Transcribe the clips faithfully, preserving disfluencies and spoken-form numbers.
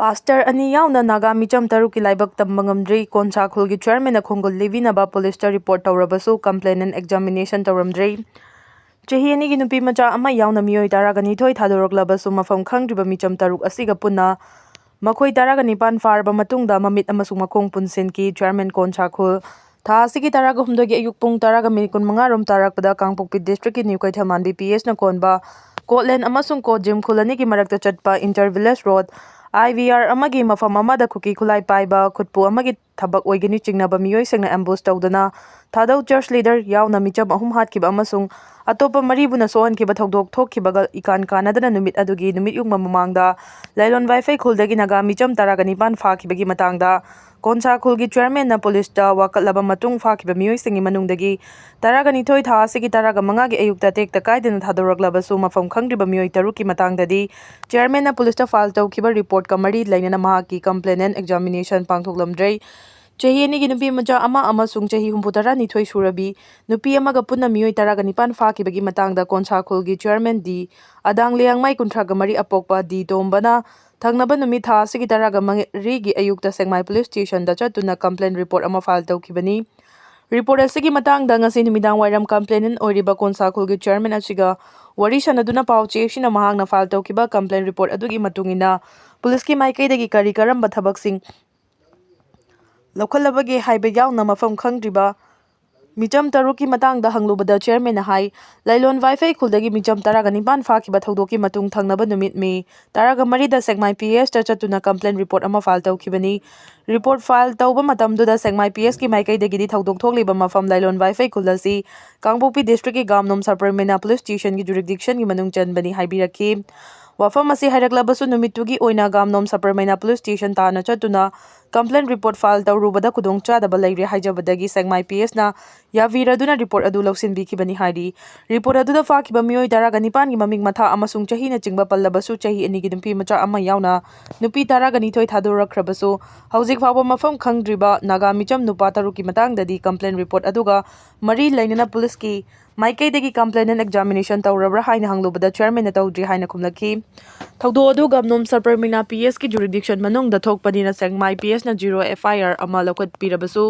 Pastor ꯑꯅꯤ ꯌꯥꯎꯅ ꯅꯥꯒꯥ ꯃꯤꯆꯝ ꯇꯔꯨꯛꯀꯤ ꯂꯥꯏꯕꯛ ꯇꯝꯕ ꯉꯝꯗ꯭ꯔꯤ꯫ ꯀꯣꯟꯁꯥ ꯈꯨꯜꯒꯤ ꯆꯤꯌꯔꯃꯦꯟꯅ ꯈꯣꯡꯒꯨꯜ ꯂꯤꯕꯤꯅꯕ ꯄꯨꯂꯤꯁꯇ ꯔꯤꯄꯣꯔꯠ ꯇꯧꯔꯕꯁꯨ complainant examination ꯇꯧꯔꯝꯗ꯭ꯔꯤ꯫ ꯆꯍꯤ ꯑꯅꯤꯒꯤ ꯅꯨꯄꯤ ꯃꯆꯥ ꯑꯃ ꯌꯥꯎꯅ ꯃꯤꯑꯣꯏ ꯇꯔꯥꯒ ꯅꯤꯊꯣꯏ ꯊꯥꯗꯣꯔꯛꯂꯕꯁꯨ ꯃꯐꯝ ꯈꯪꯗ꯭ꯔꯤꯕ ꯃꯤꯆꯝ ꯇꯔꯨꯛ ꯑꯁꯤꯒ ꯄꯨꯟꯅ ꯃꯈꯣꯏ ꯇꯔꯥꯒ ꯅꯤꯄꯥꯟ ꯐꯥꯔꯕ ꯃꯇꯨꯡꯗ ꯃꯃꯤꯠ ꯑꯃꯁꯨꯡ ꯃꯈꯣꯡ ꯄꯨꯟꯁꯤꯟꯈꯤ꯫ ꯆꯤꯌꯔꯃꯦꯟ ꯀꯣꯟꯁꯥ ꯈꯨꯜ ꯊꯥ ꯑꯁꯤꯒꯤ ꯇꯔꯥꯒ ꯍꯨꯝꯗꯣꯏꯒꯤ ꯑꯌꯨꯛ ꯄꯨꯡ ꯇꯔꯥꯒ ꯃꯤꯅꯤꯠ ꯀꯨꯟꯃꯉꯥ ꯔꯣꯝ ꯇꯥꯔꯛꯄꯗ ꯀꯥꯡꯄꯣꯛꯄꯤ ꯗꯤꯁꯇ꯭ꯔꯤꯛꯀꯤ ꯅ꯭ꯌꯨ ꯀꯩꯊꯦꯜꯃꯥꯟꯕꯤ ꯄꯤ ꯑꯦꯁꯅ ꯀꯣꯟꯕ ꯀꯣꯠꯂꯦꯟ ꯑꯃꯁꯨꯡ ꯀꯣꯠꯖꯤꯝ ꯈꯨꯜ ꯑꯅꯤꯒꯤ ꯃꯔꯛꯇ ꯆꯠꯄ ꯏꯟꯇꯔ ꯚꯤꯂꯦꯖ ꯔꯣꯗ ꯑꯥꯏ ꯚꯤ ꯑꯥꯔ ꯑꯃꯒꯤ ꯃꯐꯝ ꯑꯃꯗ ꯈꯨꯠꯀꯤ ꯈꯨꯠꯂꯥꯏ ꯄꯥꯏꯕ ꯈꯨꯠꯄꯨ ꯑꯃꯒꯤ ꯊꯕꯛ ꯑꯣꯏꯒꯅꯤ ꯆꯤꯡꯅꯕ ꯃꯤꯑꯣꯏꯁꯤꯡꯅ ꯑꯦꯝꯕꯨꯁ ꯇꯧꯗꯨꯅ ꯊꯥꯗꯧ ꯆꯔꯆ ꯂꯤꯗꯔ ꯌꯥꯎꯅ ꯃꯤꯆꯝ ꯑꯍꯨꯝ ꯍꯥꯠꯈꯤꯕ ꯑꯃꯁꯨꯡ ꯑꯇꯣꯞꯄ ꯃꯔꯤꯕꯨꯅ ꯁꯣꯛꯍꯟꯈꯤꯕ ꯊꯧꯗꯣꯛ ꯊꯣꯛꯈꯤꯕꯒ ꯏꯀꯥꯟ ꯀꯥꯟꯅꯗꯅ ꯅꯨꯃꯤꯠ ꯑꯗꯨꯒꯤ ꯅꯨꯃꯤꯠ ꯌꯨꯡꯕ ꯃꯃꯥꯡꯗ ꯂꯥꯏꯂꯣꯟ ꯋꯥꯏꯐꯩ ꯈꯨꯜꯗꯒꯤ ꯅꯥꯒꯥ ꯃꯤꯆꯝ ꯇꯔꯥꯒ ꯅꯤꯄꯥꯟ ꯐꯥꯈꯤꯕꯒꯤ ꯃꯇꯥꯡꯗ ꯀꯣꯟꯁꯥ ꯈꯨꯜꯒꯤ ꯆꯤꯌꯔꯃꯦꯟꯅ ꯄꯨꯂꯤꯁꯇ ꯋꯥꯀꯠꯂꯕ ꯃꯇꯨꯡ ꯐꯥꯈꯤꯕ ꯃꯤꯑꯣꯏꯁꯤꯡꯒꯤ ꯃꯅꯨꯡꯗꯒꯤ ꯇꯔꯥꯒ ꯅꯤꯊꯣꯏ ꯊꯥ ꯑꯁꯤꯒꯤ ꯇꯔꯥꯒ ꯃꯉꯥꯒꯤ ꯑꯌꯨꯛꯇ ꯇꯦꯛꯇ ꯀꯥꯏꯗꯅ ꯊꯥꯗꯣꯔꯛꯂꯕꯁꯨ ꯃꯐꯝ ꯈꯪꯗ꯭ꯔꯤꯕ ꯃꯤꯑꯣꯏ ꯇꯔꯨꯛꯀꯤ ꯃꯇꯥꯡꯗꯗꯤ ꯆꯤꯌꯔꯃꯦꯟꯅ ꯄꯨꯂꯤꯁꯇ ꯐꯥꯏꯜ ꯇꯧꯈꯤꯕ ꯔꯤꯄꯣꯔꯠꯀ ꯃꯔꯤ ꯂꯩꯅꯅ ꯃꯍꯥꯛꯀꯤ complainant examination ꯄꯥꯡꯊꯣꯛꯂꯝꯗ꯭ꯔꯦ꯫ ꯆꯍꯤ ꯑꯅꯤꯒꯤ ꯅꯨꯄꯤ ꯃꯆꯥ ꯑꯃ ꯑꯃꯁꯨꯡ ꯆꯍꯤ ꯍꯨꯝꯐꯨ ꯇꯔꯥꯅꯤꯊꯣꯏ ꯁꯨꯔꯕꯤ ꯅꯨꯄꯤ ꯑꯃꯒ ꯄꯨꯟꯅ ꯃꯤꯑꯣꯏ ꯇꯔꯥꯒ ꯅꯤꯄꯥꯟ ꯐꯥꯈꯤꯕꯒꯤ ꯃꯇꯥꯡꯗ ꯀꯣꯟꯁꯥ ꯈꯨꯜꯒꯤ ꯆꯤꯌꯔꯃꯦꯟ ꯗꯤ ꯑꯗꯥꯡ ꯂꯤꯌꯥꯡꯃꯥꯏ ꯀꯨꯟꯊ꯭ꯔꯥꯒ ꯃꯔꯤ ꯑꯄꯣꯛꯄ ꯗꯤ ꯇꯣꯝꯕꯅ ꯊꯪꯅꯕ ꯅꯨꯃꯤꯠ ꯊꯥ ꯑꯁꯤꯒꯤ ꯇꯔꯥꯒ ꯃꯔꯤꯒꯤ ꯑꯌꯨꯛꯇ ꯁꯦꯛꯃꯥꯏ ꯄꯨꯂꯤꯁ ꯁ꯭ꯇꯦꯁꯟꯗ ꯆꯠꯇꯨꯅ complaint report ꯑꯃ ꯐꯥꯏꯜ ꯇꯧꯈꯤꯕꯅꯤ꯫ ꯔꯤꯄꯣꯔꯠ ꯑꯁꯤꯒꯤ ꯃꯇꯥꯡꯗ ꯉꯁꯤ ꯅꯨꯃꯤꯗꯥꯡ ꯋꯥꯏꯔꯝ complainant ꯑꯣꯏꯔꯤꯕ ꯀꯣꯟꯁꯥ ꯈꯨꯜꯒꯤ ꯆꯤꯌꯔꯃꯦꯟ ꯑꯁꯤꯒ ꯋꯥꯔꯤ ꯁꯥꯟꯅꯗꯨꯅ ꯄꯥꯎ ꯆꯦ ꯑꯁꯤꯅ ꯃꯍꯥꯛꯅ ꯐꯥꯏꯜ ꯇꯧꯈꯤꯕ complaint report ꯑꯗꯨꯒꯤ ꯃꯇꯨꯡ ꯏꯟꯅ ꯄꯨꯂꯤꯁꯀꯤ ꯃꯥꯏꯀꯩꯗꯒꯤ ꯀꯔꯤ ꯀꯔꯝꯕ ꯊꯕꯛꯁꯤꯡ ꯂꯧꯈꯠꯂꯕꯒꯦ ꯍꯥꯏꯕ ꯌꯥꯎꯅ ꯃꯐꯝ ꯈꯪꯗ꯭ꯔꯤꯕ ꯃꯤꯆꯝ ꯇꯔꯨꯛꯀꯤ ꯃꯇꯥꯡꯗ ꯍꯪꯂꯨꯕꯗ ꯆꯤꯌꯔꯃꯦꯟꯅ ꯍꯥꯏ, ꯂꯥꯏꯂꯣꯟ ꯋꯥꯏꯐꯩ ꯈꯨꯜꯗꯒꯤ ꯃꯤꯆꯝ ꯇꯔꯥꯒ ꯅꯤꯄꯥꯟ ꯐꯥꯈꯤꯕ ꯊꯧꯗꯣꯛꯀꯤ ꯃꯇꯨꯡ ꯊꯪꯅꯕ ꯅꯨꯃꯤꯠ ꯃꯦ ꯇꯔꯥꯒ ꯃꯔꯤꯗ ꯁꯦꯛꯃꯥꯏ ꯄꯤ ꯑꯦꯁꯇ ꯆꯠꯇꯨꯅ complaint report ꯑꯃ ꯐꯥꯏꯜ ꯇꯧꯈꯤꯕꯅꯤ꯫ ꯔꯤꯄꯣꯔꯠ ꯐꯥꯏꯜ ꯇꯧꯕ ꯃꯇꯝꯗꯨꯗ ꯁꯦꯛꯃꯥꯏ ꯄꯤ ꯑꯦꯁꯀꯤ ꯃꯥꯏꯀꯩꯗꯒꯤꯗꯤ ꯊꯧꯗꯣꯛ ꯊꯣꯛꯂꯤꯕ ꯃꯐꯝ ꯂꯥꯏꯂꯣꯟ ꯋꯥꯏꯐꯩ ꯈꯨꯜ ꯑꯁꯤ ꯀꯥꯡꯄꯣꯛꯄꯤ ꯗꯤꯁꯇ꯭ꯔꯤꯛꯀꯤ ꯒꯥꯝꯅꯣꯝ ꯁꯕꯔꯃꯩꯅꯥ ꯄꯨꯂꯤꯁ ꯁ꯭ꯇꯦꯁꯟꯒꯤ ꯖꯨꯔꯤꯗꯤꯛꯁꯟꯒꯤ ꯃꯅꯨꯡ ꯆꯟꯕꯅꯤ ꯍꯥꯏꯕꯤꯔꯛꯈꯤ꯫ ꯋꯥꯐꯝ ꯑꯁꯤ ꯍꯥꯏꯔꯛꯂꯕꯁꯨ ꯅꯨꯃꯤꯠꯇꯨꯒꯤ ꯑꯣꯏꯅ ꯒꯥꯝꯅꯣꯝ ꯁꯕꯔꯃꯩꯅꯥ ꯄꯨꯂꯤꯁ ꯁ꯭ꯇꯦꯁꯟ ꯇꯥꯟꯅ ꯆꯠꯇꯨꯅ complaint report file ꯇꯧꯔꯨꯕꯗ ꯈꯨꯗꯣꯡꯆꯥꯗꯕ ꯂꯩꯔꯦ ꯍꯥꯏꯖꯕꯗꯒꯤ ꯁꯦꯛꯃꯥꯏ ꯄꯤ ꯑꯦꯁꯅ ꯌꯥꯕꯤꯔꯗꯨꯅ ꯔꯤꯄꯣꯔꯠ ꯑꯗꯨ ꯂꯧꯁꯤꯟꯕꯤꯈꯤꯕꯅꯤ ꯍꯥꯏꯔꯤ꯫ ꯔꯤꯄꯣꯔꯠ ꯑꯗꯨꯗ ꯐꯥꯈꯤꯕ ꯃꯤꯑꯣꯏ ꯇꯔꯥꯒ ꯅꯤꯄꯥꯟꯒꯤ ꯃꯃꯤꯡ ꯃꯊꯥ ꯑꯃꯁꯨꯡ ꯆꯍꯤꯅꯆꯤꯡꯕ ꯄꯜꯂꯕꯁꯨ ꯆꯍꯤ ꯑꯅꯤꯒꯤ ꯅꯨꯄꯤ ꯃꯆꯥ ꯑꯃ ꯌꯥꯎꯅ ꯅꯨꯄꯤ ꯇꯔꯥꯒ ꯅꯤꯊꯣꯏ ꯊꯥꯗꯣꯔꯛꯈ꯭ꯔꯕꯁꯨ ꯍꯧꯖꯤꯛ ꯐꯥꯎꯕ ꯃꯐꯝ ꯈꯪꯗ꯭ꯔꯤꯕ ꯅꯥꯒꯥ ꯃꯤꯆꯝ ꯅꯨꯄꯥ ꯇꯔꯨꯛꯀꯤ ꯃꯇꯥꯡꯗꯗꯤ complaint report ꯑꯗꯨꯒ ꯃꯔꯤ ꯂꯩꯅꯅ ꯄꯨꯂꯤꯁꯀꯤ ꯃꯥꯏꯀꯩꯗꯒꯤ complaint and examination ꯇꯧꯔꯕ꯭ꯔꯥ ꯍꯥꯏꯅ ꯍꯪꯂꯨꯕꯗ chairman ꯅ ꯇꯧꯗ꯭ꯔꯤ ꯍꯥꯏꯅ ꯈꯨꯝꯂꯛꯈꯤ꯫ ꯊꯧꯗꯣꯛ ꯑꯗꯨ ꯒꯥꯝꯅꯣꯝ ꯁꯕꯔꯃꯤꯅꯥ P S ꯀꯤ jurisdiction ꯃꯅꯨꯡꯗ ꯊꯣꯛꯄꯅꯤꯅ ꯁꯦꯛꯃꯥꯏ P S ꯅ zero F I R ꯑꯃ ꯂꯧꯈꯠꯄꯤꯔꯕꯁꯨ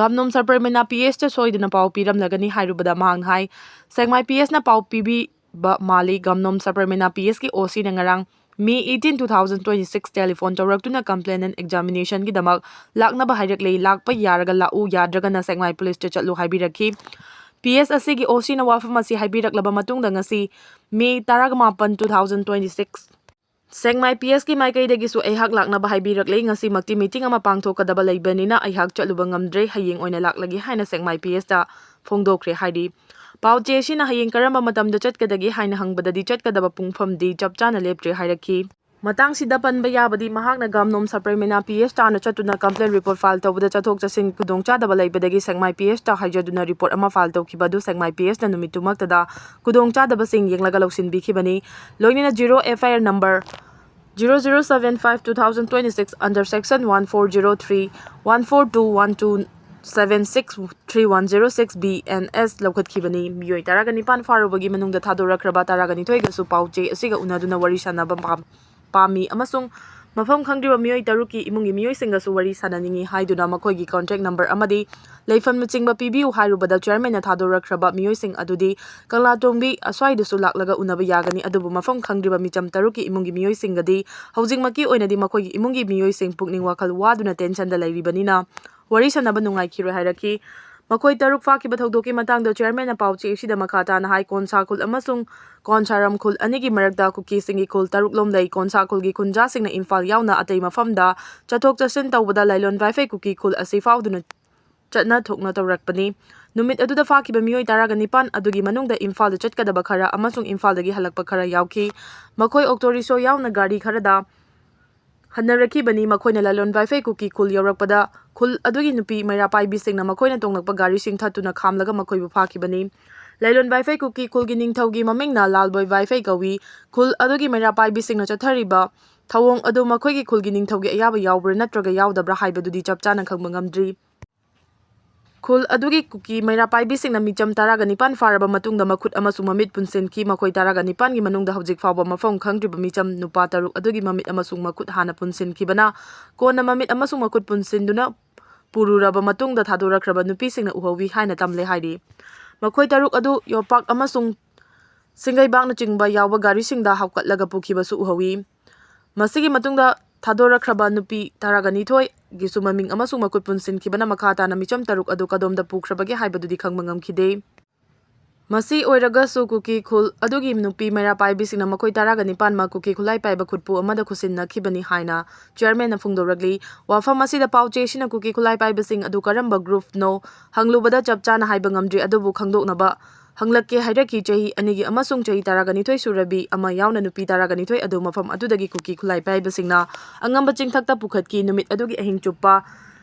ꯒꯥꯝꯅꯣꯝ ꯁꯕꯔꯃꯤꯅꯥ P S ꯇ ꯁꯣꯏꯗꯅ ꯄꯥꯎ ꯄꯤꯔꯝꯂꯒꯅꯤ ꯍꯥꯏꯔꯨꯕꯗ ꯃꯍꯥꯛꯅ ꯍꯥꯏ, ꯁꯦꯛꯃꯥꯏ P S ꯅ ꯄꯥꯎ ꯄꯤꯕꯤꯕ ꯃꯥꯜꯂꯤ꯫ ꯒꯥꯝꯅꯣꯝ ꯁꯕꯔꯃꯤꯅꯥ P S ꯀꯤ O C ꯅ ꯉꯔꯥꯡ May eighteen, two thousand twenty-six telephone ꯇꯧꯔꯛꯇꯨꯅ complaint and examination ꯒꯤꯗꯃꯛ ꯂꯥꯛꯅꯕ ꯍꯥꯏꯔꯛꯂꯦ꯫ ꯂꯥꯛꯄ ꯌꯥꯔꯒ ꯂꯥꯛꯎ, ꯌꯥꯗ꯭ꯔꯒꯅ ꯁꯦꯛꯃꯥꯏ ꯄꯨꯂꯤꯁꯇ ꯆꯠꯂꯨ ꯍꯥꯏꯕꯤꯔꯛꯈꯤ꯫ P S ꯑꯁꯤꯒꯤ O C ꯅ ꯋꯥꯐꯝ ꯑꯁꯤ ꯍꯥꯏꯕꯤꯔꯛꯂꯕ ꯃꯇꯨꯡꯗ ꯉꯁꯤ May ꯇꯔꯥꯃꯥꯄꯟ, two thousand twenty-six ꯁꯦꯛꯃꯥꯏ P S ꯀꯤ ꯃꯥꯏꯀꯩꯗꯒꯤꯁꯨ ꯑꯩꯍꯥꯛ ꯂꯥꯛꯅꯕ ꯍꯥꯏꯕꯤꯔꯛꯂꯦ꯫ ꯉꯁꯤꯃꯛꯇꯤ meeting ꯑꯃ ꯄꯥꯡꯊꯣꯛꯀꯗꯕ ꯂꯩꯕꯅꯤꯅ ꯑꯩꯍꯥꯛ ꯆꯠꯂꯨꯕ ꯉꯝꯗ꯭ꯔꯦ꯫ ꯍꯌꯦꯡ ꯑꯣꯏꯅ ꯂꯥꯛꯂꯒꯦ ꯍꯥꯏꯅ ꯁꯦꯛꯃꯥꯏ P S ꯇ ꯐꯣꯡꯗꯣꯛꯈ꯭ꯔꯦ ꯍꯥꯏꯔꯤ꯫ ꯄꯥꯎ ꯆꯦ ꯑꯁꯤꯅ ꯍꯌꯦꯡ ꯀꯔꯝꯕ ꯃꯇꯝꯗ ꯆꯠꯀꯗꯒꯦ ꯍꯥꯏꯅ ꯍꯪꯕꯗꯗꯤ ꯆꯠꯀꯗꯕ ꯄꯨꯡꯐꯝꯗꯤ ꯆꯞ ꯆꯥꯅ ꯂꯦꯞꯇ꯭ꯔꯤ ꯍꯥꯏꯔꯛꯈꯤ꯫ ꯃꯇꯥꯡꯁꯤꯗ ꯄꯟꯕ ꯌꯥꯕꯗꯤ ꯃꯍꯥꯛꯅ ꯒꯥꯝꯅꯣꯝ ꯁꯕꯔꯃꯤꯅꯥ P S ꯇꯥꯟꯅ ꯆꯠꯇꯨꯅ complaint report file ꯇꯧꯕꯗ ꯆꯠꯊꯣꯛ ꯆꯠꯁꯤꯟ ꯈꯨꯗꯣꯡꯆꯥꯗꯕ ꯂꯩꯕꯗꯒꯤ ꯁꯦꯛꯃꯥꯏ P S ꯇ ꯍꯥꯏꯖꯗꯨꯅ report ꯑꯃ file ꯇꯧꯈꯤꯕ ꯑꯗꯨ ꯁꯦꯛꯃꯥꯏ P S ꯅ ꯅꯨꯃꯤꯠꯇꯨꯃꯛꯇꯗ ꯈꯨꯗꯣꯡꯆꯥꯗꯕꯁꯤꯡ ꯌꯦꯡꯂꯒ ꯂꯧꯁꯤꯟꯕꯤꯈꯤꯕꯅꯤ꯫ ꯂꯣꯏꯅꯅ zero F I R number zero zero seven five two thousand twenty-six under section one four zero three, one four two, one two seven six three one zero six B N S ꯂꯧꯈꯠꯈꯤꯕꯅꯤ꯫ ꯃꯤꯑꯣꯏ ꯇꯔꯥꯒ ꯅꯤꯄꯥꯟ ꯐꯥꯔꯨꯕꯒꯤ ꯃꯅꯨꯡꯗ ꯊꯥꯗꯣꯔꯛꯈ꯭ꯔꯕ ꯇꯔꯥꯒ ꯅꯤꯊꯣꯏꯒꯁꯨ ꯄꯥꯎ ꯆꯦ ꯑꯁꯤꯒ ꯎꯅꯗꯨꯅ ꯋꯥꯔꯤ ꯁꯥꯟꯅꯕ ꯄꯥꯝ-, ꯄꯥꯝꯃꯤ ꯑꯃꯁꯨꯡ ꯃꯐꯝ ꯈꯪꯗ꯭ꯔꯤꯕ ꯃꯤꯑꯣꯏ ꯇꯔꯨꯛꯀꯤ ꯏꯃꯨꯡꯒꯤ ꯃꯤꯑꯣꯏꯁꯤꯡꯒꯁꯨ ꯋꯥꯔꯤ ꯁꯥꯟꯅꯅꯤꯡꯏ ꯍꯥꯏꯗꯨꯅ ꯃꯈꯣꯏꯒꯤ contact number ꯑꯃꯗꯤ ꯂꯩꯐꯝꯅꯆꯤꯡꯕ ꯄꯤꯕꯤꯌꯨ ꯍꯥꯏꯔꯨꯕꯗ chairman ꯅ ꯊꯥꯗꯣꯔꯛꯈ꯭ꯔꯕ ꯃꯤꯑꯣꯏꯁꯤꯡ ꯑꯗꯨꯗꯤ ꯀꯪꯂꯥꯇꯣꯡꯕꯤ ꯑꯁ꯭ꯋꯥꯏꯗꯁꯨ ꯂꯥꯛꯂꯒ ꯎꯅꯕ ꯌꯥꯒꯅꯤ, ꯑꯗꯨꯕꯨ ꯃꯐꯝ ꯈꯪꯗ꯭ꯔꯤꯕ ꯃꯤꯆꯝ ꯇꯔꯨꯛꯀꯤ ꯏꯃꯨꯡꯒꯤ ꯃꯤꯑꯣꯏꯁꯤꯡꯒꯗꯤ ꯍꯧꯖꯤꯛꯃꯛꯀꯤ ꯑꯣꯏꯅꯗꯤ ꯃꯈꯣꯏꯒꯤ ꯏꯃꯨꯡꯒꯤ ꯃꯤꯑꯣꯏꯁꯤꯡ ꯄꯨꯛꯅꯤꯡ ꯋꯥꯈꯜ ꯋꯥꯗꯨꯅ tension ꯗ ꯂꯩꯔꯤꯕꯅꯤꯅ ꯋꯥꯔꯤ ꯁꯥꯟꯅꯕ ꯅꯨꯡꯉꯥꯏꯈꯤꯔꯣꯏ ꯍꯥꯏꯔꯛꯈꯤ꯫ ꯃꯈꯣꯏ ꯇꯔꯨꯛ ꯐꯥꯈꯤꯕ ꯊꯧꯗꯣꯛꯀꯤ ꯃꯇꯥꯡꯗ chairman ꯅ ꯄꯥꯎ ꯆꯦ ꯑꯁꯤꯗ ꯃꯈꯥ ꯇꯥꯅ ꯍꯥꯏ, ꯀꯣꯟꯁꯥ ꯈꯨꯜ ꯑꯃꯁꯨꯡ ꯀꯣꯟꯁꯥꯔꯝ ꯈꯨꯜ ꯑꯅꯤꯒꯤ ꯃꯔꯛꯇ ꯀꯨꯀꯤꯁꯤꯡꯒꯤ ꯈꯨꯜ ꯇꯔꯨꯛ ꯂꯣꯝ ꯂꯩ꯫ ꯀꯣꯟꯁꯥ ꯈꯨꯜꯒꯤ ꯈꯨꯟꯖꯥꯁꯤꯡꯅ ꯏꯝꯐꯥꯜ ꯌꯥꯎꯅ ꯑꯇꯩ ꯃꯐꯝꯗ ꯆꯠꯊꯣꯛ ꯆꯠꯁꯤꯟ ꯇꯧꯕꯗ ꯂꯥꯏꯂꯣꯟ ꯚꯥꯏꯐꯩ ꯀꯨꯀꯤ ꯈꯨꯜ ꯑꯁꯤ ꯐꯥꯎꯗꯨꯅ ꯆꯠꯅ ꯊꯣꯛꯅ ꯇꯧꯔꯛꯄꯅꯤ꯫ ꯅꯨꯃꯤꯠ ꯑꯗꯨꯗ ꯐꯥꯈꯤꯕ ꯃꯤꯑꯣꯏ ꯇꯔꯥꯒ ꯅꯤꯄꯥꯟ ꯑꯗꯨꯒꯤ ꯃꯅꯨꯡꯗ ꯏꯝꯐꯥꯜꯗ ꯆꯠꯀꯗꯕ ꯈꯔ ꯑꯃꯁꯨꯡ ꯏꯝꯐꯥꯜꯗꯒꯤ ꯍꯜꯂꯛꯄ ꯈꯔ ꯌꯥꯎꯈꯤ꯫ ꯃꯈꯣꯏ auto rickshaw ꯌꯥꯎꯅ ꯒꯥꯔꯤ ꯈꯔꯗ ꯍꯟꯅꯔꯛꯈꯤꯕꯅꯤ꯫ ꯃꯈꯣꯏꯅ ꯂꯥꯏꯂꯣꯟ ꯚꯥꯏꯐꯩ ꯀꯨꯀꯤ ꯈꯨꯜ ꯌꯧꯔꯛꯄꯗ ꯈꯨꯜ ꯑꯗꯨꯒꯤ ꯅꯨꯄꯤ ꯃꯩꯔꯥ ꯄꯥꯏꯕꯤꯁꯤꯡꯅ ꯃꯈꯣꯏꯅ ꯇꯣꯡꯂꯛꯄ ꯒꯥꯔꯤꯁꯤꯡ ꯊꯠꯇꯨꯅ ꯈꯥꯝꯂꯒ ꯃꯈꯣꯏꯕꯨ ꯐꯥꯈꯤꯕꯅꯤ꯫ ꯂꯥꯏꯂꯣꯟ ꯚꯥꯏꯐꯩ ꯀꯨꯀꯤ ꯈꯨꯜꯒꯤ ꯅꯤꯡꯊꯧꯒꯤ ꯃꯃꯤꯡꯅ ꯂꯥꯜꯕꯣꯏ ꯚꯥꯏꯐꯩ ꯀꯧꯏ꯫ ꯈꯨꯜ ꯑꯗꯨꯒꯤ ꯃꯩꯔꯥ ꯄꯥꯏꯕꯤꯁꯤꯡꯅ ꯆꯠꯊꯔꯤꯕ ꯊꯧꯑꯣꯡ ꯑꯗꯨ ꯃꯈꯣꯏꯒꯤ ꯈꯨꯜꯒꯤ ꯅꯤꯡꯊꯧꯒꯤ ꯑꯌꯥꯕ ꯌꯥꯎꯕ꯭ꯔꯥ ꯅꯠꯇ꯭ꯔꯒ ꯌꯥꯎꯗꯕ꯭ꯔꯥ ꯍꯥꯏꯕꯗꯨꯗꯤ ꯆꯞ ꯆꯥꯅ ꯈꯪꯕ ꯉꯝꯗ꯭ꯔꯤ꯫ ꯈꯨꯜ ꯑꯗꯨꯒꯤ ꯀꯨꯀꯤ ꯃꯩꯔꯥ ꯄꯥꯏꯕꯤꯁꯤꯡꯅ ꯃꯤꯆꯝ ꯇꯔꯥꯒ ꯅꯤꯄꯥꯟ ꯐꯥꯔꯕ ꯃꯇꯨꯡꯗ ꯃꯈꯨꯠ ꯑꯃꯁꯨꯡ ꯃꯃꯤꯠ ꯄꯨꯟꯁꯤꯟꯈꯤ꯫ ꯃꯈꯣꯏ ꯇꯔꯥꯒ ꯅꯤꯄꯥꯟꯒꯤ ꯃꯅꯨꯡꯗ ꯍꯧꯖꯤꯛ ꯐꯥꯎꯕ ꯃꯐꯝ ꯈꯪꯗ꯭ꯔꯤꯕ ꯃꯤꯆꯝ ꯅꯨꯄꯥ ꯇꯔꯨꯛ ꯑꯗꯨꯒꯤ ꯃꯃꯤꯠ ꯑꯃꯁꯨꯡ ꯃꯈꯨꯠ ꯍꯥꯟꯅ ꯄꯨꯟꯁꯤꯟꯈꯤꯕꯅ ꯀꯣꯟꯅ ꯃꯃꯤꯠ ꯑꯃꯁꯨꯡ ꯃꯈꯨꯠ ꯄꯨꯟꯁꯤꯟꯗꯨꯅ ꯄꯨꯔꯨꯔꯕ ꯃꯇꯨꯡꯗ ꯊꯥꯗꯣꯔꯛꯈ꯭ꯔꯕ ꯅꯨꯄꯤꯁꯤꯡꯅ ꯎꯍꯧꯏ ꯍꯥꯏꯅ ꯇꯝꯂꯦ ꯍꯥꯏꯔꯤ꯫ ꯃꯈꯣꯏ ꯇꯔꯨꯛ ꯑꯗꯨ ꯌꯣꯄꯥꯛ ꯑꯃꯁꯨꯡ ꯁꯤꯡꯒꯩꯕꯥꯛꯅꯆꯤꯡꯕ ꯌꯥꯎꯕ ꯒꯥꯔꯤꯁꯤꯡꯗ ꯍꯥꯞꯀꯠꯂꯒ ꯄꯨꯈꯤꯕꯁꯨ ꯎꯍꯧꯏ꯫ ꯃꯁꯤꯒꯤ ꯃꯇꯨꯡꯗ ꯊꯥꯗꯣꯔꯛꯈ꯭ꯔꯕ ꯅꯨꯄꯤ ꯇꯔꯥꯒ ꯅꯤꯊꯣꯏꯒꯤꯁꯨ ꯃꯃꯤꯡ ꯑꯃꯁꯨꯡ ꯃꯈꯨꯠ ꯄꯨꯟꯁꯤꯟꯈꯤꯕꯅ ꯃꯈꯥ ꯇꯥꯅ ꯃꯤꯆꯝ ꯇꯔꯨꯛ ꯑꯗꯨ ꯀꯗꯣꯝꯗ ꯄꯨꯈ꯭ꯔꯕꯒꯦ ꯍꯥꯏꯕꯗꯨꯗꯤ ꯈꯪꯕ ꯉꯝꯈꯤꯗꯦ꯫ ꯃꯁꯤ ꯑꯣꯏꯔꯒꯁꯨ ꯀꯨꯀꯤ ꯈꯨꯜ ꯑꯗꯨꯒꯤ ꯅꯨꯄꯤ ꯃꯩꯔꯥ ꯄꯥꯏꯕꯤꯁꯤꯡꯅ ꯃꯈꯣꯏ ꯇꯔꯥꯒ ꯅꯤꯄꯥꯟꯃꯛ ꯀꯨꯀꯤ ꯈꯨꯠꯂꯥꯏ ꯄꯥꯏꯕ ꯈꯨꯠꯄꯨ ꯑꯃꯗ ꯈꯨꯠꯁꯤꯟꯅꯈꯤꯕꯅꯤ ꯍꯥꯏꯅ ꯆꯤꯌꯔꯃꯦꯟꯅ ꯐꯣꯡꯗꯣꯔꯛꯂꯤ꯫ ꯋꯥꯐꯝ ꯑꯁꯤꯗ ꯄꯥꯎ ꯆꯦꯁꯤꯅ ꯀꯨꯀꯤ ꯈꯨꯠꯂꯥꯏ ꯄꯥꯏꯕꯁꯤꯡ ꯑꯗꯨ ꯀꯔꯝꯕ ꯒ꯭ꯔꯨꯞꯅꯣ ꯍꯪꯂꯨꯕꯗ ꯆꯞ ꯆꯥꯅ ꯍꯥꯏꯕ ꯉꯝꯗ꯭ꯔꯤ, ꯑꯗꯨꯕꯨ ꯈꯪꯗꯣꯛꯅꯕ ꯍꯪꯂꯛꯀꯦ ꯍꯥꯏꯔꯛꯈꯤ꯫ ꯆꯍꯤ ꯑꯅꯤꯒꯤ ꯑꯃꯁꯨꯡ ꯆꯍꯤ ꯇꯔꯥꯒ ꯅꯤꯊꯣꯏ ꯁꯨꯔꯕꯤ ꯑꯃ ꯌꯥꯎꯅ ꯅꯨꯄꯤ ꯇꯔꯥꯒ ꯅꯤꯊꯣꯏ ꯑꯗꯨ ꯃꯐꯝ ꯑꯗꯨꯗꯒꯤ ꯀꯨꯀꯤ ꯈꯨꯠꯂꯥꯏ ꯄꯥꯏꯕꯁꯤꯡꯅ ꯑꯉꯝꯕ ꯆꯤꯡꯊꯛꯇ ꯄꯨꯈꯠꯈꯤ꯫ ꯅꯨꯃꯤꯠ ꯑꯗꯨꯒꯤ ꯑꯍꯤꯡ ꯆꯨꯞꯄ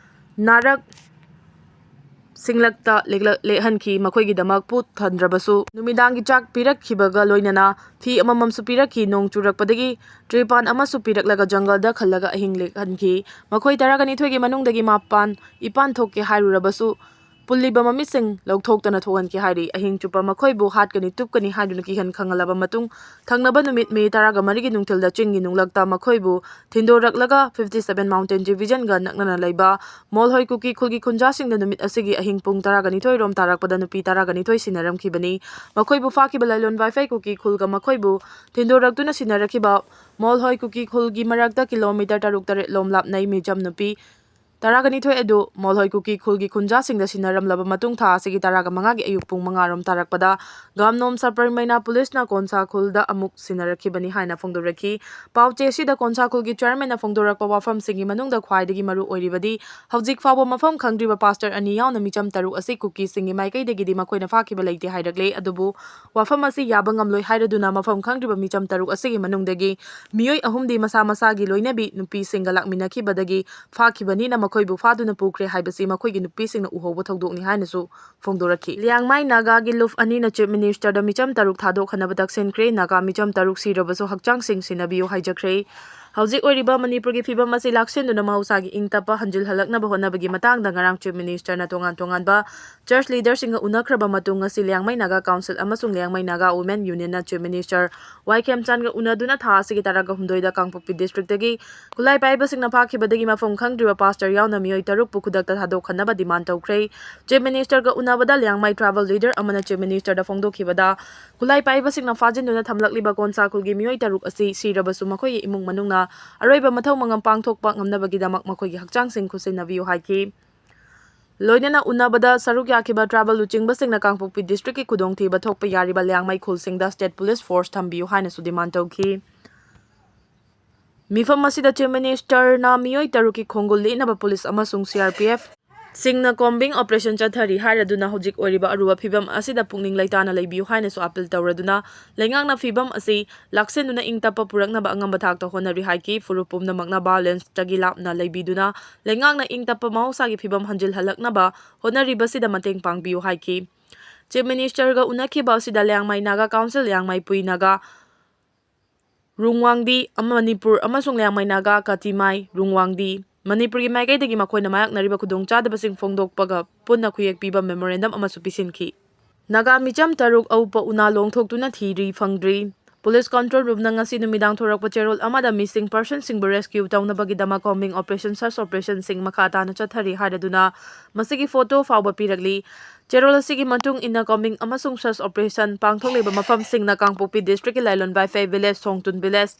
ꯅꯥꯔꯛ ꯁꯤꯡꯂꯛꯇ ꯂꯦꯛꯂ-, ꯂꯦꯛꯍꯟꯈꯤ꯫ ꯃꯈꯣꯏꯒꯤꯗꯃꯛ ꯄꯨꯛ ꯊꯟꯗ꯭ꯔꯕꯁꯨ ꯅꯨꯃꯤꯗꯥꯡꯒꯤ ꯆꯥꯛ ꯄꯤꯔꯛꯈꯤꯕꯒ ꯂꯣꯏꯅꯅ ꯐꯤ ꯑꯃꯃꯝꯁꯨ ꯄꯤꯔꯛꯈꯤ꯫ ꯅꯣꯡ ꯆꯨꯔꯛꯄꯗꯒꯤ ꯇ꯭ꯔꯤꯄꯥꯟ ꯑꯃꯁꯨ ꯄꯤꯔꯛꯂꯒ ꯖꯪꯒꯜꯗ ꯈꯜꯂꯒ ꯑꯍꯤꯡ ꯂꯦꯛꯍꯟꯈꯤ꯫ ꯃꯈꯣꯏ ꯇꯔꯥꯒ ꯅꯤꯊꯣꯏꯒꯤ ꯃꯅꯨꯡꯗꯒꯤ ꯃꯄꯥꯟ ꯏꯄꯥꯟ ꯊꯣꯛꯀꯦ ꯍꯥꯏꯔꯨꯔꯕꯁꯨ ꯄꯨꯜꯂꯤꯕ ꯃꯃꯤꯠꯁꯤꯡ ꯂꯧꯊꯣꯛꯇꯅ ꯊꯣꯛꯍꯟꯈꯤ ꯍꯥꯏꯔꯤ꯫ ꯑꯍꯤꯡ ꯆꯨꯞꯄ ꯃꯈꯣꯏꯕꯨ ꯍꯥꯠꯀꯅꯤ, ꯇꯨꯞꯀꯅꯤ ꯍꯥꯏꯗꯨꯅ ꯀꯤꯍꯟ ꯈꯪꯍꯜꯂꯕ ꯃꯇꯨꯡ, ꯊꯪꯅꯕ ꯅꯨꯃꯤꯠ ꯃꯦ ꯇꯔꯥꯒ ꯃꯔꯤꯒꯤ ꯅꯨꯡꯊꯤꯜꯗ ꯆꯤꯡꯒꯤ ꯅꯨꯡꯂꯛꯇ ꯃꯈꯣꯏꯕꯨ ꯊꯤꯟꯗꯣꯔꯛꯂꯒ fifty seven Mountain Divisionꯒ ꯅꯛꯅꯅ ꯂꯩꯕ ꯃꯣꯜꯍꯣꯏ ꯀꯨꯀꯤ ꯈꯨꯜꯒꯤ ꯈꯨꯟꯖꯥꯁꯤꯡꯗ ꯅꯨꯃꯤꯠ ꯑꯁꯤꯒꯤ ꯑꯍꯤꯡ ꯄꯨꯡ ꯇꯔꯥꯒ ꯅꯤꯊꯣꯏ ꯔꯣꯝ ꯇꯥꯔꯛꯄꯗ ꯅꯨꯄꯤ ꯇꯔꯥꯒ ꯅꯤꯊꯣꯏ ꯁꯤꯟꯅꯔꯝꯈꯤꯕꯅꯤ꯫ ꯃꯈꯣꯏꯕꯨ ꯐꯥꯈꯤꯕ ꯂꯥꯏꯂꯣꯟ ꯋꯥꯏꯐꯩ ꯀꯨꯀꯤ ꯈꯨꯜꯒ ꯃꯈꯣꯏꯕꯨ ꯊꯤꯟꯗꯣꯔꯛꯇꯨꯅ ꯁꯤꯟꯅꯔꯛꯈꯤꯕ ꯃꯣꯜꯍꯣꯏ ꯀꯨꯀꯤ ꯈꯨꯜꯒꯤ ꯃꯔꯛꯇ ꯀꯤꯂꯣꯃꯤꯇꯔ ꯇꯔꯨꯛ ꯇꯔꯦꯠ ꯂꯣꯝ ꯂꯥꯞꯅꯩ꯫ ꯃꯤꯆꯝ ꯅꯨꯄꯤ ꯇꯔꯥꯒ ꯅꯤꯊꯣꯏ ꯑꯗꯨ ꯃꯣꯜꯍꯣꯏ ꯀꯨꯀꯤ ꯈꯨꯜꯒꯤ ꯈꯨꯟꯖꯥꯁꯤꯡꯗ ꯁꯤꯟꯅꯔꯝꯂꯕ ꯃꯇꯨꯡ, ꯊꯥ ꯑꯁꯤꯒꯤ ꯇꯔꯥꯒ ꯃꯉꯥꯒꯤ ꯑꯌꯨꯛ ꯄꯨꯡ ꯃꯉꯥ ꯔꯣꯝ ꯇꯥꯔꯛꯄꯗ ꯒꯥꯝꯅꯣꯝ ꯁꯕꯔꯃꯩꯅꯥ ꯄꯨꯂꯤꯁꯅ ꯀꯣꯟꯁꯥ ꯈꯨꯜꯗ ꯑꯃꯨꯛ ꯁꯤꯟꯅꯔꯛꯈꯤꯕꯅꯤ ꯍꯥꯏꯅ ꯐꯣꯡꯗꯣꯔꯛꯈꯤ꯫ ꯄꯥꯎ ꯆꯦ ꯑꯁꯤꯗ ꯀꯣꯟꯁꯥ ꯈꯨꯜꯒꯤ ꯆꯤꯌꯔꯃꯦꯟꯅ ꯐꯣꯡꯗꯣꯔꯛꯄ ꯋꯥꯐꯝꯁꯤꯡꯒꯤ ꯃꯅꯨꯡꯗ ꯈ꯭ꯋꯥꯏꯗꯒꯤ ꯃꯔꯨ ꯑꯣꯏꯔꯤꯕꯗꯤ ꯍꯧꯖꯤꯛ ꯐꯥꯎꯕ ꯃꯐꯝ ꯈꯪꯗ꯭ꯔꯤꯕ ꯄꯥꯁꯇꯔ ꯑꯅꯤ ꯌꯥꯎꯅ ꯃꯤꯆꯝ ꯇꯔꯨꯛ ꯑꯁꯤ ꯀꯨꯀꯤꯁꯤꯡꯒꯤ ꯃꯥꯏꯀꯩꯗꯒꯤꯗꯤ ꯃꯈꯣꯏꯅ ꯐꯥꯈꯤꯕ ꯂꯩꯇꯦ ꯍꯥꯏꯔꯛꯂꯦ꯫ ꯑꯗꯨꯕꯨ ꯋꯥꯐꯝ ꯑꯁꯤ ꯌꯥꯕ ꯉꯝꯂꯣꯏ ꯍꯥꯏꯔꯗꯨꯅ ꯃꯐꯝ ꯈꯪꯗ꯭ꯔꯤꯕ ꯃꯤꯆꯝ ꯇꯔꯨꯛ ꯑꯁꯤꯒꯤ ꯃꯅꯨꯡꯗꯒꯤ ꯃꯤꯑꯣꯏ ꯑꯍꯨꯝꯗꯤ ꯃꯁꯥ ꯃꯁꯥꯒꯤ ꯂꯣꯏꯅꯕꯤ ꯅꯨꯄꯤꯁꯤꯡꯒ ꯂꯥꯛꯃꯤꯟꯅꯈꯤꯕꯗꯒꯤ ꯐꯥꯈꯤꯕꯅꯤꯅ ꯃꯈꯣꯏꯕꯨ ꯐꯥꯗꯨꯅ ꯄꯨꯈ꯭ꯔꯦ ꯍꯥꯏꯕꯁꯤ ꯃꯈꯣꯏꯒꯤ ꯅꯨꯄꯤꯁꯤꯡꯅ ꯎꯍꯧꯕ ꯊꯧꯗꯣꯛꯅꯤ ꯍꯥꯏꯅꯁꯨ ꯐꯣꯡꯗꯣꯔꯛꯈꯤ꯫ ꯂꯤꯌꯥꯡꯃꯥꯏ ꯅꯥꯒꯥꯒꯤ ꯂꯨꯞ ꯑꯅꯤꯅ ꯆꯤꯐ ꯃꯤꯅꯤꯁꯇꯔꯗ ꯃꯤꯆꯝ ꯇꯔꯨꯛ ꯊꯥꯗꯣꯛꯍꯟꯅꯕ ꯇꯛꯁꯤꯟꯈ꯭ꯔꯦ꯫ ꯅꯥꯒꯥ ꯃꯤꯆꯝ ꯇꯔꯨꯛ ꯁꯤꯔꯕꯁꯨ ꯍꯛꯆꯥꯡꯁꯤꯡ ꯁꯤꯟꯅꯕꯤꯌꯨ ꯍꯥꯏꯖꯈ꯭ꯔꯦ꯫ ꯍꯧꯖꯤꯛ ꯑꯣꯏꯔꯤꯕ ꯃꯅꯤꯄꯨꯔꯒꯤ ꯐꯤꯕꯝ ꯑꯁꯤ ꯂꯥꯛꯁꯤꯟꯗꯨꯅ ꯃꯍꯧꯁꯥꯒꯤ ꯏꯪ ꯇꯞꯄ ꯍꯟꯖꯤꯜꯍꯜꯂꯛꯅꯕ ꯍꯣꯠꯅꯕꯒꯤ ꯃꯇꯥꯡꯗ ꯉꯔꯥꯡ Chief Minister ꯅ ꯇꯣꯉꯥꯟ ꯇꯣꯉꯥꯟꯕ church leader ꯁꯤꯡꯒ ꯎꯅꯈ꯭ꯔꯕ ꯃꯇꯨꯡ ꯉꯁꯤ ꯂꯤꯌꯥꯡꯃꯩ ꯅꯥꯒꯥ Council ꯑꯃꯁꯨꯡ ꯂꯤꯌꯥꯡꯃꯩ ꯅꯥꯒꯥ Women Union ꯅ Chief Minister ꯋꯥꯏ ꯈꯦꯝꯆꯥꯟꯒ ꯎꯅꯗꯨꯅ ꯊꯥ ꯑꯁꯤꯒꯤ ꯇꯔꯥꯒ ꯍꯨꯝꯗꯣꯏꯗ ꯀꯥꯡꯄꯣꯛꯄꯤ district ꯇꯒꯤ ꯈꯨꯠꯂꯥꯏ ꯄꯥꯏꯕꯁꯤꯡꯅ ꯐꯥꯈꯤꯕꯗꯒꯤ ꯃꯐꯝ ꯈꯪꯗ꯭ꯔꯤꯕ pastor ꯌꯥꯎꯅ ꯃꯤꯑꯣꯏ ꯇꯔꯨꯛꯄꯨ ꯈꯨꯗꯛꯇ ꯊꯥꯗꯣꯛꯍꯟꯅꯕ demand ꯇꯧꯈ꯭ꯔꯦ꯫ Chief Minister ꯒ ꯎꯅꯕꯗ ꯂꯤꯌꯥꯡꯃꯩ tribal leader ꯑꯃꯅ Chief Minister ꯗ ꯐꯣꯡꯗꯣꯛꯈꯤꯕꯗ, ꯈꯨꯠꯂꯥꯏ ꯄꯥꯏꯕꯁꯤꯡꯅ ꯐꯥꯖꯤꯟꯗꯨꯅ ꯊꯝꯂꯛꯂꯤꯕ ꯀꯣꯟꯁꯥ ꯈꯨꯜꯒꯤ ꯃꯤꯑꯣꯏ ꯇꯔꯨꯛ ꯑꯁꯤ ꯁꯤꯔꯕꯁꯨ ꯃꯈꯣꯏꯒꯤ ꯏꯃꯨꯡ ꯃꯅꯨꯡꯅ ꯑꯔꯣꯏꯕ ꯃꯊꯧ ꯃꯉꯝ ꯄꯥꯡꯊꯣꯛꯄ ꯉꯝꯅꯕꯒꯤꯗꯃꯛ ꯃꯈꯣꯏꯒꯤ ꯍꯛꯆꯥꯡꯁꯤꯡ ꯈꯨꯠꯁꯤꯟꯅꯕꯤꯌꯨ ꯍꯥꯏꯈꯤ꯫ ꯂꯣꯏꯅꯅ ꯎꯅꯕꯗ ꯁꯔꯨꯛ ꯌꯥꯈꯤꯕ tribal ꯂꯨꯆꯤꯡꯕꯁꯤꯡꯅ ꯀꯥꯡꯄꯣꯛꯄꯤ district ꯀꯤ ꯈꯨꯗꯣꯡꯊꯤꯕ ꯊꯣꯛꯄ ꯌꯥꯔꯤꯕ ꯂꯤꯌꯥꯡꯃꯩ ꯈꯨꯜꯁꯤꯡꯗ state police force ꯊꯝꯕꯤꯌꯨ ꯍꯥꯏꯅꯁꯨ demand ꯇꯧꯈꯤ꯫ ꯃꯤꯐꯝ ꯑꯁꯤꯗ Chief Minister ꯅ ꯃꯤꯑꯣꯏ ꯇꯔꯨꯛꯀꯤ ꯈꯣꯡꯒꯨꯜ ꯂꯤꯠꯅꯕ police ꯑꯃꯁꯨꯡ C R P F ꯁꯤꯡꯅ combing operation ꯆꯠꯊꯔꯤ ꯍꯥꯏꯔꯗꯨꯅ ꯍꯧꯖꯤꯛ ꯑꯣꯏꯔꯤꯕ ꯑꯔꯨꯕ ꯐꯤꯕꯝ ꯑꯁꯤꯗ ꯄꯨꯛꯅꯤꯡ ꯂꯩꯇꯥꯅ ꯂꯩꯕꯤꯌꯨ ꯍꯥꯏꯅꯁꯨ appeal ꯇꯧꯔꯗꯨꯅ ꯂꯩꯉꯥꯛꯅ ꯐꯤꯕꯝ ꯑꯁꯤ ꯂꯥꯛꯁꯤꯟꯗꯨꯅ ꯏꯪ ꯇꯞꯄ ꯄꯨꯔꯛꯅꯕ ꯑꯉꯝꯕ ꯊꯥꯛꯇ ꯍꯣꯠꯅꯔꯤ ꯍꯥꯏꯈꯤ꯫ ꯐꯨꯔꯨꯞ ꯄꯨꯝꯅꯃꯛꯅ violence ꯇꯒꯤ ꯂꯥꯞꯅ ꯂꯩꯕꯤꯗꯨꯅ ꯂꯩꯉꯥꯛꯅ ꯏꯪ ꯇꯞꯄ ꯃꯍꯧꯁꯥꯒꯤ ꯐꯤꯕꯝ ꯍꯟꯖꯤꯜꯍꯜꯂꯛꯅꯕ ꯍꯣꯠꯅꯔꯤꯕꯁꯤꯗ ꯃꯇꯦꯡ ꯄꯥꯡꯕꯤꯌꯨ ꯍꯥꯏꯈꯤ꯫ Chief Minister ꯒ ꯎꯅꯈꯤꯕ ꯑꯁꯤꯗ ꯂꯤꯌꯥꯡꯃꯩ Naga Council, ꯂꯤꯌꯥꯡꯃꯩ ꯄꯨꯏ ꯅꯥꯒꯥ ꯔꯨꯡꯋꯥꯡꯗꯤ, ꯃꯅꯤꯄꯨꯔ ꯑꯃꯁꯨꯡ ꯂꯤꯌꯥꯡꯃꯩ ꯅꯥꯒꯥ ꯀꯥꯇꯤꯃꯥꯏ ꯔꯨꯡꯋꯥꯡꯗꯤ, ꯃꯅꯤꯄꯨꯔꯒꯤ ꯃꯥꯏꯀꯩꯗꯒꯤ ꯃꯈꯣꯏꯅ ꯃꯥꯌꯣꯛꯅꯔꯤꯕ ꯈꯨꯗꯣꯡꯆꯥꯗꯕꯁꯤꯡ ꯐꯣꯡꯗꯣꯛꯄꯒ ꯄꯨꯟꯅ ꯈꯨꯌꯦꯛ ꯄꯤꯕ memorandum ꯑꯃꯁꯨ ꯄꯤꯁꯤꯟꯈꯤ꯫ ꯅꯥꯒꯥ ꯃꯤꯆꯝ ꯇꯔꯨꯛ ꯑꯎꯞꯄ ꯎꯅꯥ ꯂꯣꯡꯊꯣꯛꯇꯨꯅ ꯊꯤꯔꯤ ꯐꯪꯗ꯭ꯔꯤ꯫ Police Control Room ꯅ ꯉꯁꯤ ꯅꯨꯃꯤꯗꯥꯡ ꯊꯣꯔꯛꯄ ꯆꯦꯔꯣꯜ ꯑꯃꯗ missing person ꯁꯤꯡꯕꯨ rescue ꯇꯧꯅꯕꯒꯤꯗꯃꯛ combing operation, search operation ꯁꯤꯡ ꯃꯈꯥ ꯇꯥꯅ ꯆꯠꯊꯔꯤ ꯍꯥꯏꯔꯗꯨꯅ ꯃꯁꯤꯒꯤ photo ꯐꯥꯎꯕ ꯄꯤꯔꯛꯂꯤ꯫ ꯆꯦꯔꯣꯜ ꯑꯁꯤꯒꯤ ꯃꯇꯨꯡ ꯏꯟꯅ, combing ꯑꯃꯁꯨꯡ search operation ꯄꯥꯡꯊꯣꯛꯂꯤꯕ ꯃꯐꯝꯁꯤꯡꯅ ꯀꯥꯡꯄꯣꯛꯄꯤ district ꯀꯤ ꯂꯥꯏꯂꯣꯟꯕꯥꯏꯐꯩ village, ꯁꯣꯡꯇꯨꯟ village,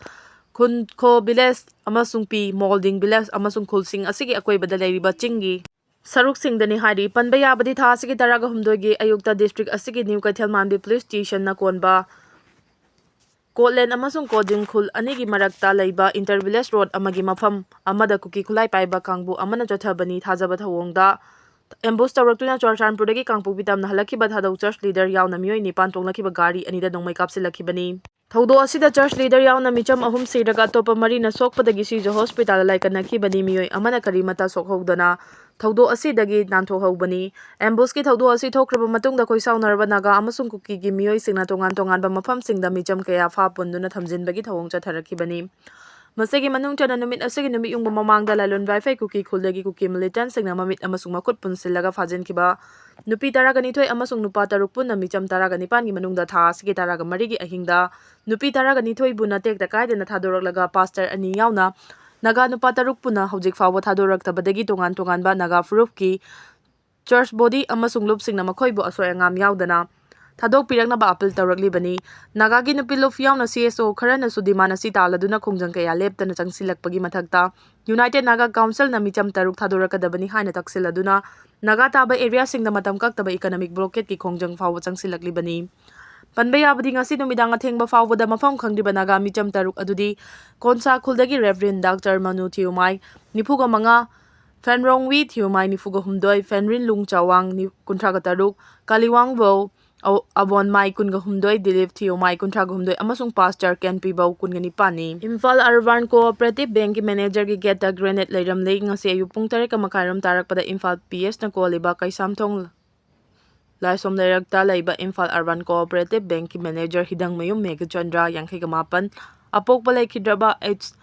ꯈꯨꯟꯈꯣ village ꯑꯃꯁꯨꯡ ꯄꯤ ꯃꯣꯜꯗꯤꯡ village ꯑꯃꯁꯨꯡ ꯈꯨꯜꯁꯤꯡ ꯑꯁꯤꯒꯤ ꯑꯀꯣꯏꯕꯗ ꯂꯩꯔꯤꯕ ꯆꯤꯡꯒꯤ ꯁꯔꯨꯛꯁꯤꯡꯗꯅꯤ ꯍꯥꯏꯔꯤ꯫ ꯄꯟꯕ ꯌꯥꯕꯗꯤ, ꯊꯥ ꯑꯁꯤꯒꯤ ꯇꯔꯥꯒ ꯍꯨꯝꯗꯣꯏꯒꯤ ꯑꯌꯨꯛꯇ district ꯑꯁꯤꯒꯤ New ꯀꯩꯊꯦꯜ ꯃꯥꯟꯕꯤ police station ꯅ ꯀꯣꯟꯕ ꯀꯣꯠꯂꯦꯟ ꯑꯃꯁꯨꯡ ꯀꯣꯖꯤꯡ ꯈꯨꯜ ꯑꯅꯤꯒꯤ ꯃꯔꯛꯇ ꯂꯩꯕ inter village road ꯑꯃꯒꯤ ꯃꯐꯝ ꯑꯃꯗ ꯀꯨꯀꯤ ꯈꯨꯠꯂꯥꯏ ꯄꯥꯏꯕ ꯀꯥꯡꯕꯨ ꯑꯃꯅ ꯆꯠꯊꯕꯅꯤ ꯊꯥꯖꯕ ꯊꯧꯑꯣꯡꯗ ambush ꯇꯧꯔꯛꯇꯨꯅ ꯆꯨꯔꯆꯥꯟꯄꯨꯔꯗꯒꯤ ꯀꯥꯡꯄꯣꯛꯄꯤ ꯇꯝꯅ ꯍꯜꯂꯛꯈꯤꯕ ꯊꯥꯗꯧ church leader ꯌꯥꯎꯅ ꯃꯤꯑꯣꯏ ꯅꯤꯄꯥꯟ ꯇꯣꯡꯂꯛꯈꯤꯕ ꯒꯥꯔꯤ ꯑꯅꯤꯗ ꯅꯣꯡꯃꯩ ꯀꯥꯞꯁꯤꯜꯂꯛꯈꯤꯕꯅꯤ꯫ ꯊꯧꯗꯣꯛ ꯑꯁꯤꯗ church leader ꯌꯥꯎꯅ ꯃꯤꯆꯝ ꯑꯍꯨꯝ ꯁꯤꯔꯒ ꯑꯇꯣꯞꯄ ꯃꯔꯤꯅ ꯁꯣꯛꯄꯗꯒꯤ ꯁꯤꯖ hospital ꯗ ꯂꯥꯏꯀꯠꯅꯈꯤꯕꯅꯤ꯫ ꯃꯤꯑꯣꯏ ꯑꯃꯅ ꯀꯔꯤꯃꯠꯇ ꯁꯣꯛꯍꯧꯗꯅ ꯊꯧꯗꯣꯛ ꯑꯁꯤꯗꯒꯤ ꯅꯥꯟꯊꯣꯛꯍꯧꯕꯅꯤ꯫ Ambush ꯀꯤ ꯊꯧꯗꯣꯛ ꯑꯁꯤ ꯊꯣꯛꯈ꯭ꯔꯕ ꯃꯇꯨꯡꯗ ꯈꯣꯏꯁꯥꯎꯅꯔꯕ ꯅꯥꯒꯥ ꯑꯃꯁꯨꯡ ꯀꯨꯀꯤꯒꯤ ꯃꯤꯑꯣꯏꯁꯤꯡꯅ ꯇꯣꯉꯥꯟ ꯇꯣꯉꯥꯟꯕ ꯃꯐꯝꯁꯤꯡꯗ ꯃꯤꯆꯝ ꯀꯌꯥ ꯐꯥ ꯄꯨꯟꯗꯨꯅ ꯊꯝꯖꯤꯟꯕꯒꯤ ꯊꯧꯑꯣꯡ ꯆꯠꯊꯔꯛꯈꯤꯕꯅꯤ꯫ ꯃꯁꯤꯒꯤ ꯃꯅꯨꯡ ꯆꯟꯅ ꯅꯨꯃꯤꯠ ꯑꯁꯤꯒꯤ ꯅꯨꯃꯤꯠ ꯌꯨꯡꯕ ꯃꯃꯥꯡꯗ ꯂꯥꯂꯣꯟ ꯋꯥꯏꯐꯩ ꯀꯨꯀꯤ ꯈꯨꯜꯗꯒꯤ ꯀꯨꯀꯤ militantꯁꯤꯡꯅ ꯃꯃꯤꯠ ꯑꯃꯁꯨꯡ ꯃꯈꯨꯠ ꯄꯨꯟꯁꯤꯜꯂꯒ ꯐꯥꯖꯤꯟꯈꯤꯕ ꯅꯨꯄꯤ ꯇꯔꯥꯒ ꯅꯤꯊꯣꯏ ꯑꯃꯁꯨꯡ ꯅꯨꯄꯥ ꯇꯔꯨꯛ ꯄꯨꯟꯅ ꯃꯤꯆꯝ ꯇꯔꯥꯒ ꯅꯤꯄꯥꯟꯒꯤ ꯃꯅꯨꯡꯗ ꯊꯥ ꯑꯁꯤꯒꯤ ꯇꯔꯥꯒ ꯃꯔꯤꯒꯤ ꯑꯍꯤꯡꯗ ꯅꯨꯄꯤ ꯇꯔꯥꯒ ꯅꯤꯊꯣꯏꯕꯨ ꯅꯇꯦꯛꯇ ꯀꯥꯏꯗꯅ ꯊꯥꯗꯣꯔꯛꯂꯒ ꯄꯥꯁꯇꯔ ꯑꯅꯤ ꯌꯥꯎꯅ ꯅꯥꯒꯥ ꯅꯨꯄꯥ ꯇꯔꯨꯛ ꯄꯨꯟꯅ ꯍꯧꯖꯤꯛ ꯐꯥꯎꯕ ꯊꯥꯗꯣꯔꯛꯇꯕꯗꯒꯤ ꯇꯣꯉꯥꯟ ꯇꯣꯉꯥꯟꯕ ꯅꯥꯒꯥ ꯐꯨꯔꯨꯞꯀꯤ church body ꯑꯃꯁꯨꯡ ꯂꯨꯞꯁꯤꯡꯅ ꯃꯈꯣꯏꯕꯨ ꯑꯁꯣꯏ ꯑꯉꯥꯝ ꯌꯥꯎꯗꯅ ꯊꯥꯗꯣꯛꯄꯤꯔꯛꯅꯕ appeal ꯇꯧꯔꯛꯂꯤꯕꯅꯤ꯫ ꯅꯥꯒꯥꯒꯤ ꯅꯨꯄꯤ ꯂꯨꯞ ꯌꯥꯎꯅ C S O ꯈꯔꯅꯁꯨ demand ꯑꯁꯤ ꯇꯥꯜꯂꯗꯨꯅ ꯈꯣꯡꯖꯪ ꯀꯌꯥ ꯂꯦꯞꯇꯅ ꯆꯪꯁꯤꯜꯂꯛꯄꯒꯤ ꯃꯊꯛꯇ United Naga Councilꯅ ꯃꯤꯆꯝ ꯇꯔꯨꯛ ꯊꯥꯗꯣꯔꯛꯀꯗꯕꯅꯤ ꯍꯥꯏꯅ ꯇꯛꯁꯤꯜꯂꯗꯨꯅ ꯅꯥꯒꯥ ꯇꯥꯕ areaꯁꯤꯡꯗ ꯃꯇꯝ ꯀꯛꯇꯕ economic blockadeꯀꯤ ꯈꯣꯡꯖꯪ ꯐꯥꯎꯕ ꯆꯪꯁꯤꯜꯂꯛꯂꯤꯕꯅꯤ꯫ ꯄꯟꯕ ꯌꯥꯕꯗꯤ ꯉꯁꯤ ꯅꯨꯃꯤꯗꯥꯡ ꯑꯊꯦꯡꯕ ꯐꯥꯎꯕꯗ ꯃꯐꯝ ꯈꯪꯗ꯭ꯔꯤꯕ ꯅꯥꯒꯥ ꯃꯤꯆꯝ ꯇꯔꯨꯛ ꯑꯗꯨꯗꯤ ꯀꯣꯟꯁꯥ ꯈꯨꯜꯗꯒꯤ Reverend Doctor ꯃꯅꯨ ꯊꯤꯌꯨꯃꯥꯏ ꯅꯤꯐꯨꯒ ꯃꯉꯥ, ꯐꯦꯟꯔꯣꯡꯋꯤ ꯊꯤꯌꯨꯃꯥꯏ ꯅꯤꯐꯨꯒ ꯍꯨꯝꯗꯣꯏ, ꯐꯦꯟꯔꯤꯟ ꯂꯨꯡ ꯆꯥꯋꯥꯡ ꯅꯤ-, ꯀꯨꯟꯊ꯭ꯔꯥꯒ ꯇꯔꯨꯛ, ꯀꯥꯂꯤꯋꯥꯡꯕꯧ ꯑꯧ-, ꯑꯕꯣꯟꯃꯥꯏ ꯀꯨꯟꯒ ꯍꯨꯝꯗꯣꯏ, ꯗꯤꯂꯤꯞ ꯊꯤꯌꯨꯃꯥꯏ ꯀꯨꯟꯊ꯭ꯔꯥꯒ ꯍꯨꯝꯗꯣꯏ ꯑꯃꯁꯨꯡ ꯄꯥꯁꯇꯔ ꯀꯦꯟꯄꯤꯕꯧ ꯀꯨꯟꯒ ꯅꯤꯄꯥꯟꯅꯤ꯫ Imphal Urban Cooperative Bankꯀꯤ managerꯒꯤ gateꯇ grenade ꯂꯩꯔꯝꯂꯦ꯫ ꯉꯁꯤ ꯑꯌꯨꯛ ꯄꯨꯡ ꯇꯔꯦꯠꯀ ꯃꯈꯥꯏꯔꯣꯝ ꯇꯥꯔꯛꯄꯗ ꯏꯝꯐꯥꯜ P Sꯅ ꯀꯣꯜꯂꯤꯕ ꯀꯩꯁꯥꯝꯊꯣꯡ ꯂꯥꯏꯁꯣꯝ ꯂꯩꯔꯛꯇ ꯂꯩꯕ Imphal Urban Cooperative Bankꯀꯤ manager ꯍꯤꯗꯪꯃꯌꯨꯝ Meghachandra, ꯌꯥꯡꯈꯩꯒ ꯃꯥꯄꯟ, ꯑꯄꯣꯛꯄ ꯂꯩꯈꯤꯗ꯭ꯔꯕ H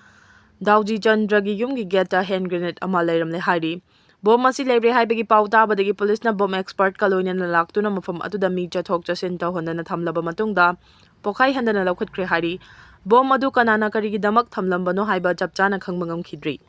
ꯗꯥꯎꯖꯤ ꯆꯟꯗ꯭ꯔꯒꯤ ꯌꯨꯝꯒꯤ gateꯇ hand grenade ꯑꯃ ꯂꯩꯔꯝꯂꯦ ꯍꯥꯏꯔꯤ꯫ Bomb ꯑꯁꯤ ꯂꯩꯔꯦ ꯍꯥꯏꯕꯒꯤ ꯄꯥꯎ ꯇꯥꯕꯗꯒꯤ ꯄꯨꯂꯤꯁꯅ bomb expertꯀ ꯂꯣꯏꯅꯅ ꯂꯥꯛꯇꯨꯅ ꯃꯐꯝ ꯑꯗꯨꯗ ꯃꯤ ꯆꯠꯊꯣꯛ ꯆꯠꯁꯤꯟ ꯇꯧꯍꯟꯗꯅ ꯊꯝꯂꯕ ꯃꯇꯨꯡꯗ ꯄꯣꯈꯥꯏꯍꯟꯗꯅ ꯂꯧꯈꯠꯈ꯭ꯔꯦ ꯍꯥꯏꯔꯤ꯫ Bomb ꯑꯗꯨ ꯀꯅꯥꯅ ꯀꯔꯤꯒꯤꯗꯃꯛ ꯊꯝꯂꯝꯕꯅꯣ ꯍꯥꯏꯕ ꯆꯞ ꯆꯥꯅ ꯈꯪꯕ ꯉꯝꯈꯤꯗ꯭ꯔꯤ꯫